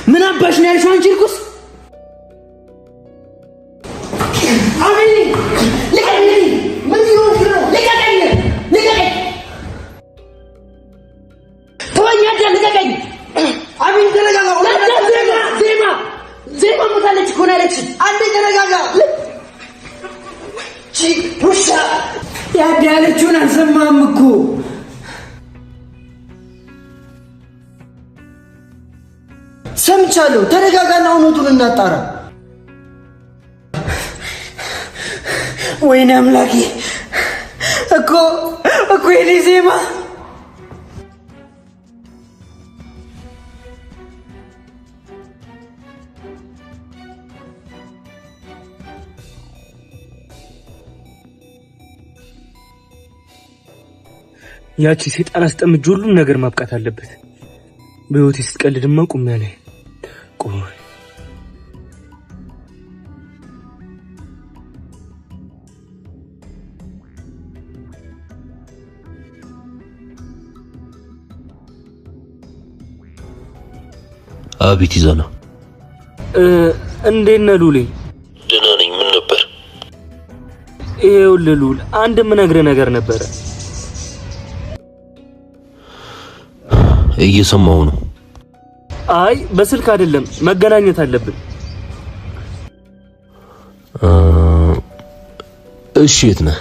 ምን አባሽ ነው ያልሽው አንቺ እርኩስ? አቤኔ ልቀቀኝ! ምን ይሆንክ ነው? ልቀቀኝ! ልቀቀኝ! ተወኝ! አዳም ልቀቀኝ! አቤል ተረጋጋ። ዜማ ዜማ ዜማ ሞታለች እኮ ነው ያለችኝ። አንዴ ተረጋጋ። ውሻ ያድ ያለችውን አልሰማህም እኮ። ሰምቻለሁ። ተረጋጋና እውነቱን እናጣራ። ወይኔ አምላኬ! እኮ እኮ የኔ ዜማ ያቺ ሴጣን አስጠምጄ ሁሉም ነገር ማብቃት አለበት። በህይወቴ ስትቀልድማ ቁሜ ላይ ቆይ አቤት ይዘና እንዴት ነህ ሉሌ? ደህና ነኝ። ምን ነበር? ይኸውልህ ሉል፣ አንድ የምነግርህ ነገር ነበረ። እየሰማሁ ነው። አይ በስልክ አይደለም፣ መገናኘት አለብን። እሺ፣ የት ነህ?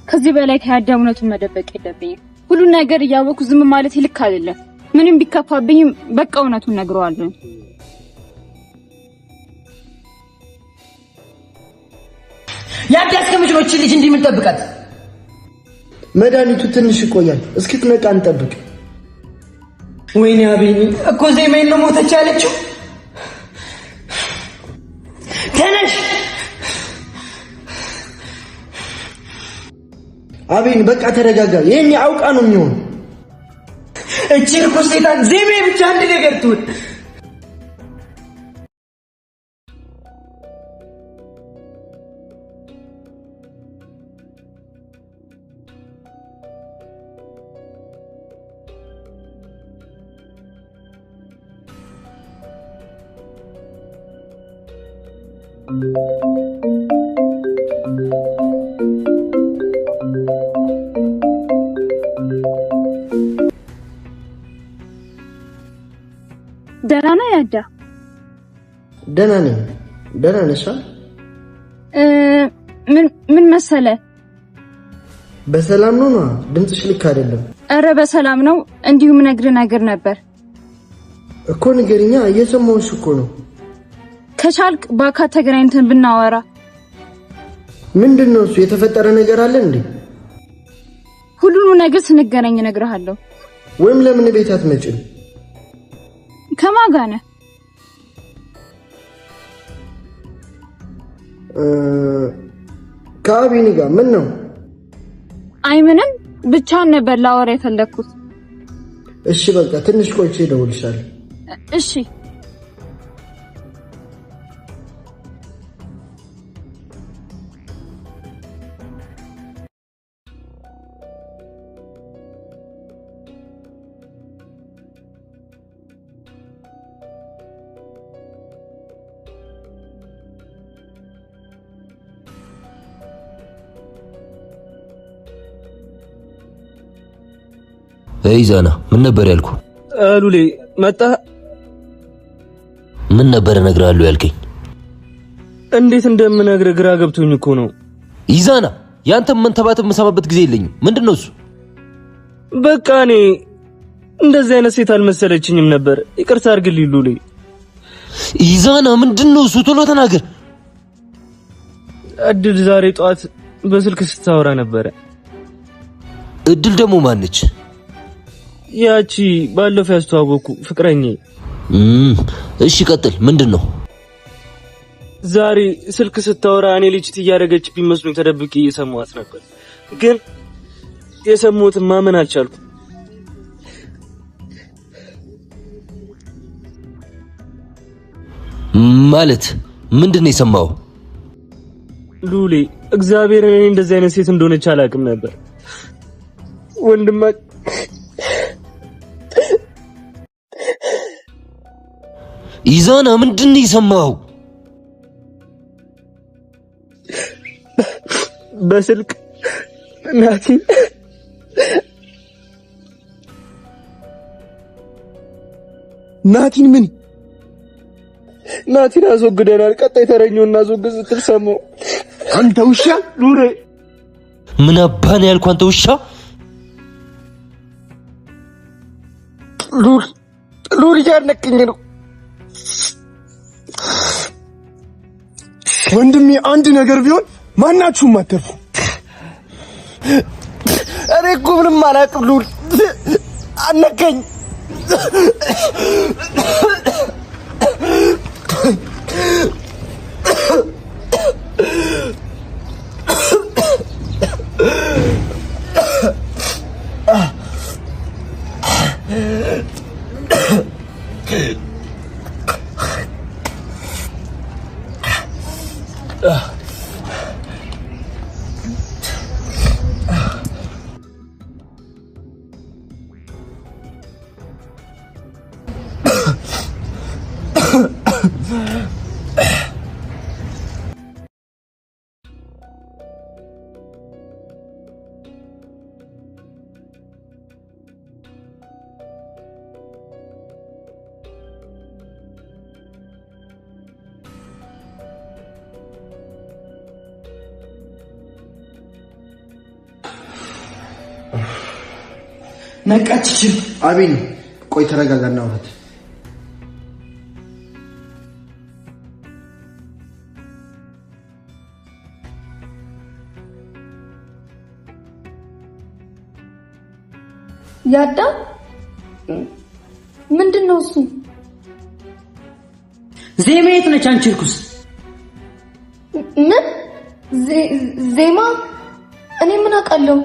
ከዚህ በላይ ከያዳ እውነቱን መደበቅ የለብኝም። ሁሉን ነገር እያወኩ ዝም ማለት ልክ አይደለም። ምንም ቢከፋብኝም በቃ እውነቱን ነግረዋለሁ። ያድ እስከመቼ ነው እቺ ልጅ እንዲህ የምንጠብቃት? መድኃኒቱ ትንሽ ይቆያል። እስክትነቃ እንጠብቅ። ወይኔ አቤኔ እኮ ዜማዬን ነው ሞተች ያለችው። ተነሽ አቤን በቃ ተረጋጋ። ይሄን አውቃ ነው የሚሆን። እቺ እርኩስ ሴጣን ዜማዬ ብቻ አንድ ነገር ትሁን። ደህና ነህ ያዳ? ደህና ነኝ። ደህና ነሽ? ምን መሰለ፣ በሰላም ነው? ድምፅሽ ልክ አይደለም። ኧረ በሰላም ነው። እንዲሁም ነግር ነገር ነበር እኮ። ንገሪኛ። እየሰማሁሽ እኮ ነው። ከቻልክ በአካል ተገናኝተን ብናወራ። ምንድን ነው እሱ? የተፈጠረ ነገር አለ እንዴ? ሁሉንም ነገር ስንገናኝ እነግርሃለሁ። ወይም ለምን ቤት አትመጭም? ከማን ጋር ነህ? ከአቢኒ ጋር። ምን ነው? አይ ምንም፣ ብቻውን ነበር ላወራ የፈለግኩት። እሺ በቃ ትንሽ ቆይቼ እደውልልሻለሁ። እሺ። ይዛና ምን ነበር ያልኩ? ሉሌ መጣ። ምን ነበር እነግርሃለሁ ያልከኝ? እንዴት እንደምነግርህ ግራ ገብቶኝ እኮ ነው። ይዛና ያንተም መንተባት የምሰማበት ጊዜ የለኝም። ምንድን ነው እሱ? በቃ እኔ እንደዚህ አይነት ሴት አልመሰለችኝም ነበር። ይቅርታ አድርግልኝ ሉሌ። ይዛና ምንድን ነው እሱ? ቶሎ ተናገር። እድል ዛሬ ጠዋት በስልክ ስታወራ ነበረ። እድል ደግሞ ማነች? ያቺ ባለፈው ያስተዋወቅኩ ፍቅረኛ። እሺ ቀጥል። ምንድን ነው? ዛሬ ስልክ ስታወራ እኔ ልጅ እያደረገች ቢመስሉኝ ተደብቄ እየሰማኋት ነበር፣ ግን የሰማሁትን ማመን አልቻልኩም። ማለት ምንድን ነው የሰማው? ሉሌ፣ እግዚአብሔር እኔ እንደዚህ አይነት ሴት እንደሆነች አላውቅም ነበር። ወንድማ ኢዛና፣ ምንድን ነው የሰማው? በስልክ ናቲ ናቲን ምን ናቲን አስወግደናል፣ ቀጣይ ተረኛውን እናስወግድ ስትል ሰማሁ። አንተ ውሻ! ሉሌ፣ ምን አባህ ነው ያልኩህ? አንተ ውሻ! ሉል ሉል እያነቀኝ ነው። ወንድሜ አንድ ነገር ቢሆን ማናችሁም አትርፉ። እኔ እኮ ምንም አላውቅም ሉል፣ አነቀኝ። ነቃች። ይችል አቤል፣ ቆይ ተረጋጋና አውራት። ያዳ ምንድን ነው እሱ? ዜማ የት ነች? አንቺ እርኩስ! ምን ዜማ? እኔ ምን አውቃለሁ?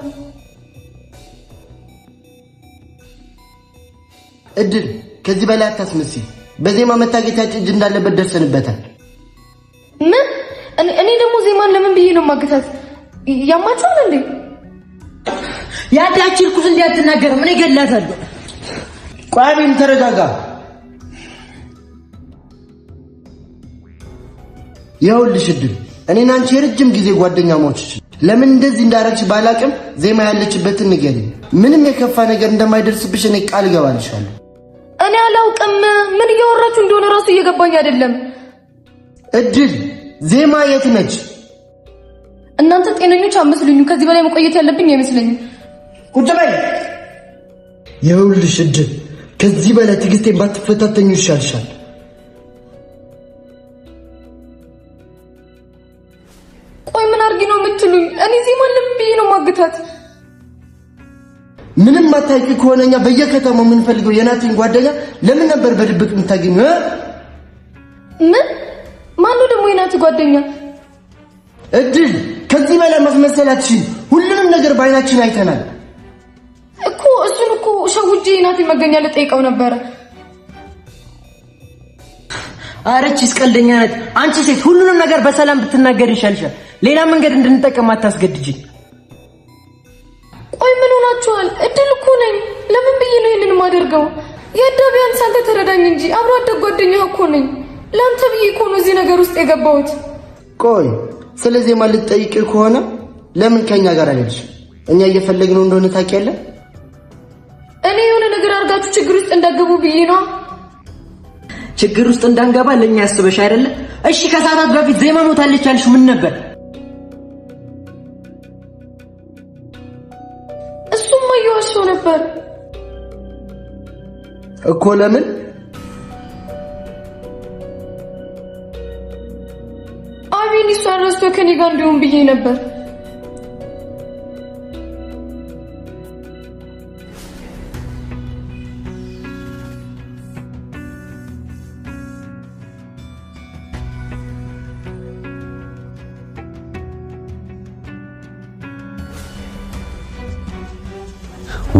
እድል፣ ከዚህ በላይ አታስመስይ። በዜማ መታገታችን እጅ እንዳለበት ደርሰንበታል። ምን? እኔ ደግሞ ዜማን ለምን ብዬ ነው ማገታት? ያማችኋል እንዴ? ያዳ አንቺ እርኩስ እንዲህ አትናገርም። እኔ እገላታለሁ። ቆይ አቤል ተረጋጋ። ይኸውልሽ እድል፣ እኔና አንቺ የረጅም ጊዜ ጓደኛሞች፣ ለምን እንደዚህ እንዳረግሽ ባላቅም ዜማ ያለችበትን ንገሪኝ። ምንም የከፋ ነገር እንደማይደርስብሽ እኔ ቃል እገባልሻለሁ። እኔ አላውቅም። ምን እያወራችሁ እንደሆነ እራሱ እየገባኝ አይደለም። እድል፣ ዜማ የት ነች? እናንተ ጤነኞች አትመስሉኝም። ከዚህ በላይ መቆየት ያለብኝ አይመስለኝም። ቁጭ በይ። ይኸውልሽ እድል፣ ከዚህ በላይ ትዕግስቴን ባትፈታተኙ ይሻልሻል። ቆይ ምን አድርጊ ነው የምትሉኝ? እኔ ዜማን ለምን ብዬ ነው ማግታት? ምንም ማታውቂ ከሆነ እኛ በየከተማው የምንፈልገው የናቲን ጓደኛ ለምን ነበር በድብቅ የምታገኘው? ምን? ማነው ደግሞ የናቲ ጓደኛ? እድል፣ ከዚህ በላይ ማስመሰል አትችይም። ሁሉንም ነገር በአይናችን አይተናል እኮ። እሱን እኮ ሸውጄ የናቲ መገኛ ልጠይቀው ነበረ። አረች ቀልደኛ ናት። አንቺ ሴት ሁሉንም ነገር በሰላም ብትናገር ይሻልሻል። ሌላ መንገድ እንድንጠቀም አታስገድጂኝ። ቆይ ምን ሆናችኋል? እድል እኮ ነኝ። ለምን ብዬ ነው ይሄንን የማደርገው? የአዳ ቢያንስ አንተ ተረዳኝ እንጂ አብሮ አደግ ጓደኛህ እኮ ነኝ። ለአንተ ብዬ እኮ ነው እዚህ ነገር ውስጥ የገባሁት። ቆይ ስለ ዜማ ልትጠይቅ ከሆነ ለምን ከኛ ጋር አልሄድሽም? እኛ እየፈለግነው እንደሆነ ታውቂያለሽ። እኔ የሆነ ነገር አድርጋችሁ ችግር ውስጥ እንዳገቡ ብዬ ነው። ችግር ውስጥ እንዳንገባ ለኛ ያስበሽ አይደለ? እሺ ከሰዓታት በፊት ዜማ ሞታለች ያልሽ ምን ነበር? እሱማ እየዋሸሁ ነበር እኮ። ለምን አቤን እሷን ረስቶ ከኔ ጋር እንዲሆን ብዬ ነበር።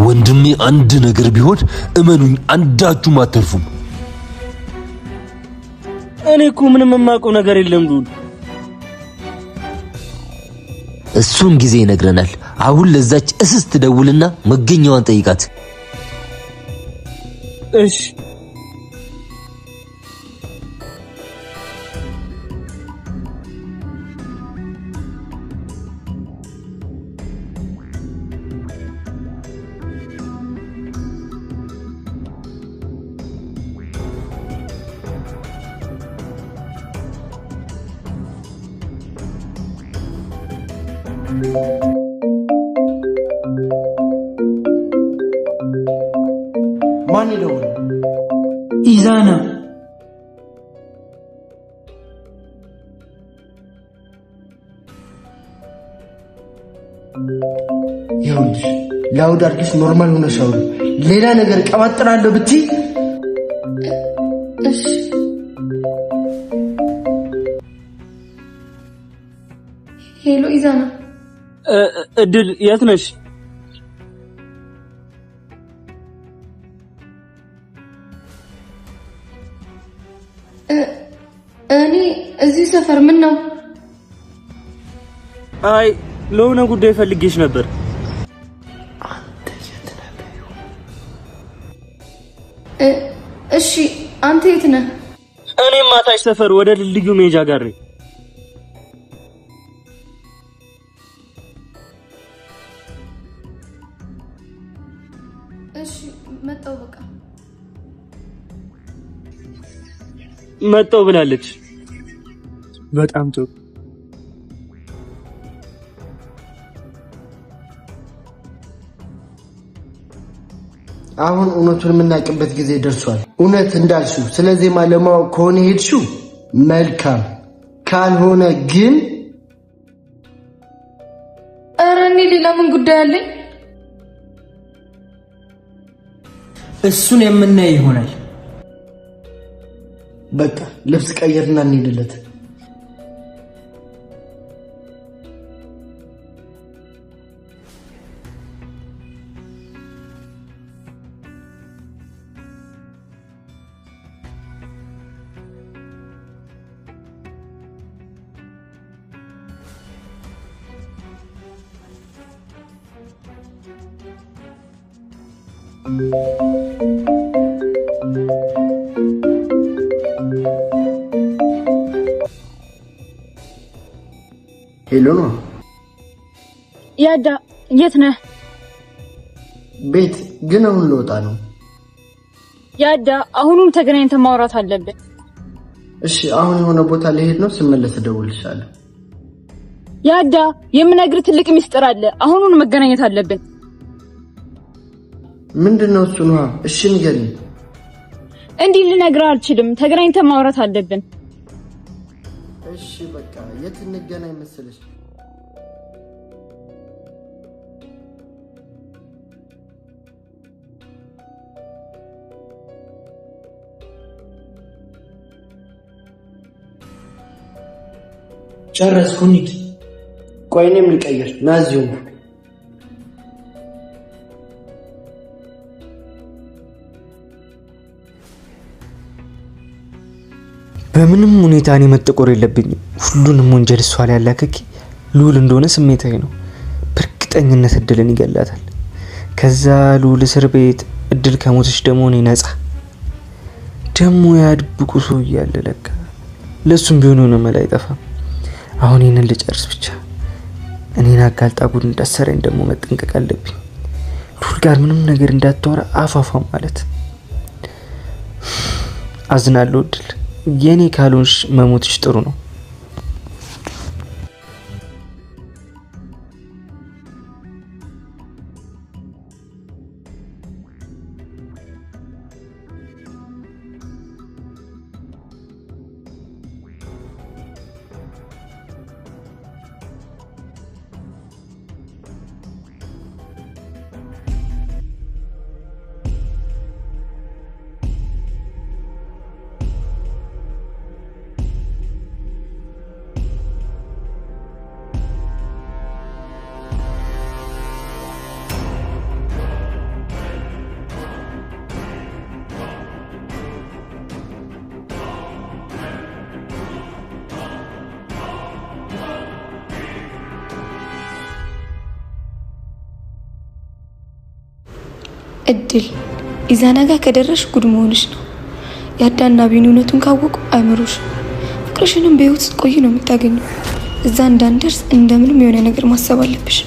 ወንድሜ አንድ ነገር ቢሆን እመኑኝ አንዳችሁም አትርፉም። እኔ እኮ ምንም የማውቀው ነገር የለም ልዑል። እሱን ጊዜ ይነግረናል። አሁን ለዛች እስስት ደውልና መገኛዋን ጠይቃት። እሺ። ማን ይደውል? ኢዛና። ይኸውልሽ loud አድርጊሽ normal ሆነሽ አውሪ። ሌላ ነገር ቀባጥራለሁ ብትይ እሺ። Hello ኢዛና። እድል የት ነሽ? እኔ እዚህ ሰፈር። ምን ነው? አይ ለሆነ ጉዳይ ፈልጌሽ ነበር። እሺ አንተ የት ነህ? እኔም ማታች ሰፈር ወደ ድልድዩ መሄጃ ጋር ነኝ። እሺ መጣሁ። በቃ መጣሁ ብላለች። በጣም ጥሩ። አሁን እውነቱን የምናውቅበት ጊዜ ደርሷል። እውነት እንዳልሽው ስለ ዜማ ለማወቅ ከሆነ ሄድሽው መልካም፣ ካልሆነ ግን ኧረ እኔ ሌላ ምን ጉዳይ አለኝ? እሱን የምናየው ይሆናል። በቃ ልብስ ቀይርና እንሂድለት። Hello ነው። ያዳ የት ነህ? ቤት ግን አሁን ልወጣ ነው። ያዳ አሁኑም ተገናኝተን ማውራት አለብን። እሺ አሁን የሆነ ቦታ ልሄድ ነው። ስመለስ እደውልልሻለሁ። ያዳ የምነግርህ ትልቅ ሚስጥር አለ። አሁኑን መገናኘት አለብን። ምንድን ነው እሱ? ነዋ። እሺ ንገሪኝ። እንዲህ ልነግርህ አልችልም። ተገናኝተን ማውራት አለብን። እሺ በቃ የት እንገናኝ መሰለሽ? ጨረስኩ፣ እንሂድ። ቆይ እኔም ልቀይር። ና እዚሁ ነው። በምንም ሁኔታ እኔ መጠቆር የለብኝም። ሁሉንም ወንጀል እሷ ላይ ያላከኪ ልዑል እንደሆነ ስሜታዊ ነው። በእርግጠኝነት እድልን ይገላታል። ከዛ ልዑል እስር ቤት፣ እድል ከሞተች ደግሞ እኔ ነጻ። ደግሞ ያድብቁ ሰው እያለ ለካ ለእሱም ቢሆን የሆነ መላ አይጠፋም። አሁን ይህንን ልጨርስ ብቻ። እኔን አጋልጣ ጉድ እንዳሰረኝ ደግሞ መጠንቀቅ አለብኝ። ልዑል ጋር ምንም ነገር እንዳታወራ አፋፏ ማለት አዝናለሁ። እድል የኔ ካልሆንሽ መሞትሽ ጥሩ ነው። እድል ኢዛና ጋር ከደረሽ ጉድ መሆንሽ ነው። ያዳና ቢኒ እውነቱን ካወቁ አይምሩሽ። ፍቅርሽንም በህይወት ስትቆይ ነው የምታገኘው። እዛ እንዳንደርስ እንደምንም የሆነ ነገር ማሰብ አለብሽ።